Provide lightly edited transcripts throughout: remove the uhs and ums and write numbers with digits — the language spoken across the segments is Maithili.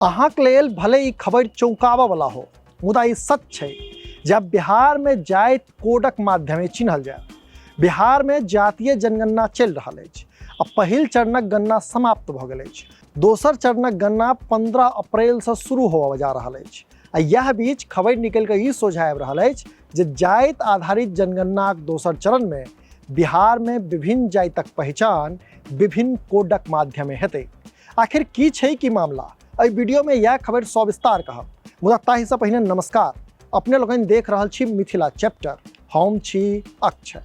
अहाँके लेल भले ई खबरि चौंकाबऽ वला हो, मुदा ई सच छै जे आब बिहारमे जाति कोडक माध्यमे चिन्हल जायत। बिहारमे जातीय जनगणना चलि रहल अछि आ पहिल चरणक गणना समाप्त भऽ गेल अछि। दोसर चरणक गणना 15 अप्रैलसँ शुरू होबय जा रहल अछि आ इएह बीच खबरि निकलि कऽ ई सोझा आबि रहल अछि जे जाति आधारित जनगणनाक दोसर चरणमे बिहारमे विभिन्न जातिक पहिचान विभिन्न कोडक माध्यमे हेतै। आखिर की छै की मामला, एहि वीडियो में यह खबर सविस्तार कहब, मुदा ताहिसँ पहिने नमस्कार। अपने लोकनि देख रहल छी मिथिला चैप्टर, हम छी अक्षय।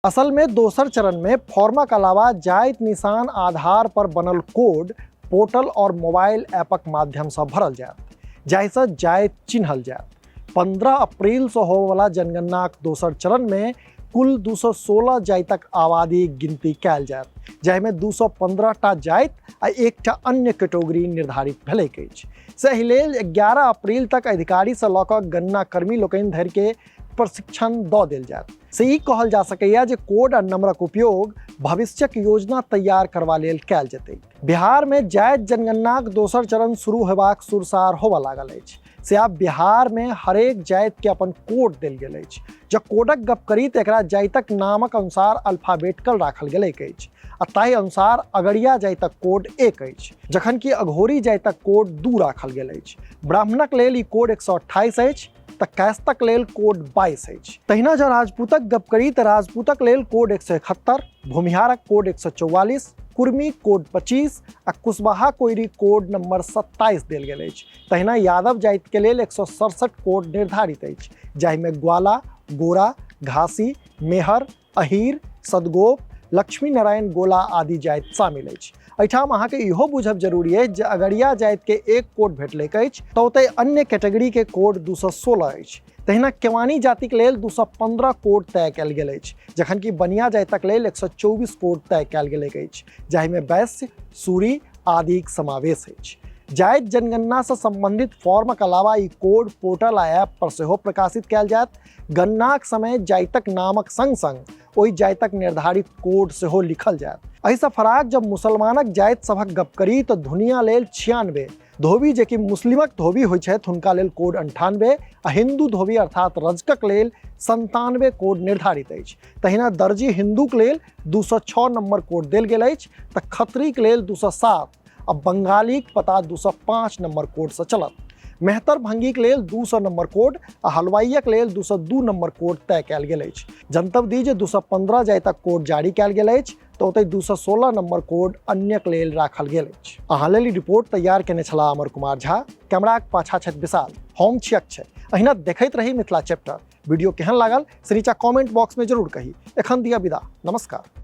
असल में दोसर चरण में फॉर्मक अलावा जाति निशान आधार पर बनल कोड पोर्टल और मोबाइल ऐपक माध्यम से भरल जायत, जाहिसँ जाति चिन्हल जायत। 15 अप्रैल से होबयवला जनगणनाक दोसर चरण में कुल 216 जातिक आबादी गिनती कयल जायत, जाहिमे 215 टा जाति आ एकटा अन्य कैटेगरी निर्धारित भेलैक अछि। से एहि लेल 11 अप्रैल तक अधिकारी से लऽ कऽ गणना कर्मी लोकनि धरि के प्रशिक्षण दऽ देल जायत। से ई कहल जा सकैए जे कोड आ नंबरक उपयोग भविष्यक योजना तैयार करबा लेल कयल जेतै। बिहार में जाति जनगणनाक दोसर चरण शुरू हेबाक सुरसार होबऽ लागल अछि। से आब बिहार में हरेक जाति के अपन कोड देल गेल अछि। जँ कोडक गप करी तऽ एकरा जातिक नामक अनुसार अल्फाबेटिकल राखल गेलैक अछि आ ताहि अनुसार अगरिया जातिक कोड 1 अछि, जखन कि अघोरी जातिक कोड 2 राखल गेल अछि। ब्राह्मणक लेल ई कोड 128 अछि तऽ कैस्तक लेल कोड 22 अछि। तहिना जँ राजपूतक गप करी तऽ राजपूतक लेल कोड 171, भूमिहारक कोड 144, कुर्मी कोड 25 आ कुशवाहा कोइरी कोड नंबर 27 देल गेल अछि। तहिना यादव जाति के लेल 167 कोड निर्धारित अछि, जाहिमे ग्वाला, गोरा, घासी, मेहर, अहीर, सदगोप, लक्ष्मी नारायण गोला आदि जाति शामिल अछि। एहिठाम अहाँके इहो बुझब जरूरी अछि जे अगरिया जाति के एक कोड भेटलैक अछि तऽ ओतहि अन्य कैटेगरी के कोड 216 अछि। तहिना केवानी जातिक लेल 215 कोड तय कयल गेल अछि, जखन कि बनिया जातिक लेल 124 कोड तय कयल गेलैक अछि, जाहिमे वैश्य, सूरी आदिक समावेश अछि। जाति जनगणना से संबंधित फॉर्मक अलावा ई कोड पोर्टल आ ऐप पर सेहो प्रकाशित कयल जायत। गणनाक समय जातिक नामक संग संग ओहि जातिक निर्धारित कोड सेहो लिखल जायत। एहिसँ फराक जब मुसलमानक जाति सभक गप करी तऽ धुनिया लेल 96, धोबी जे कि मुस्लिमक धोबी होइ छथि हुनका लेल कोड 98 आ हिंदू धोबी अर्थात रजकक लेल 97 कोड निर्धारित अछि। तहिना दर्जी हिंदूक लेल 206 नंबर कोड देल गेल अछि तऽ खत्रीक लेल 207 आ बंगालीक पता 205 नंबर कोडसँ चलत। मेहतर भंगीक लेल 200 नंबर कोड आ हलवाइयक लेल 202 नंबर कोड तय कयल गेल अछि। जनतब दी जे 215 जातिक कोड जारी कयल गेल अछि तऽ ओतहि 216 नंबर कोड अन्यक लेल राखल गेल अछि। अहाँ लेल ई रिपोर्ट तैयार केने छलाह अमर कुमार झा, कैमराक पाछा छथि विशाल, हम छी अक्षय। अहिना देखैत रही मिथिला चैप्टर। वीडियो केहन लागल से नीचा कमेंट बॉक्स में जरूर कही। एखन दिया विदा, नमस्कार।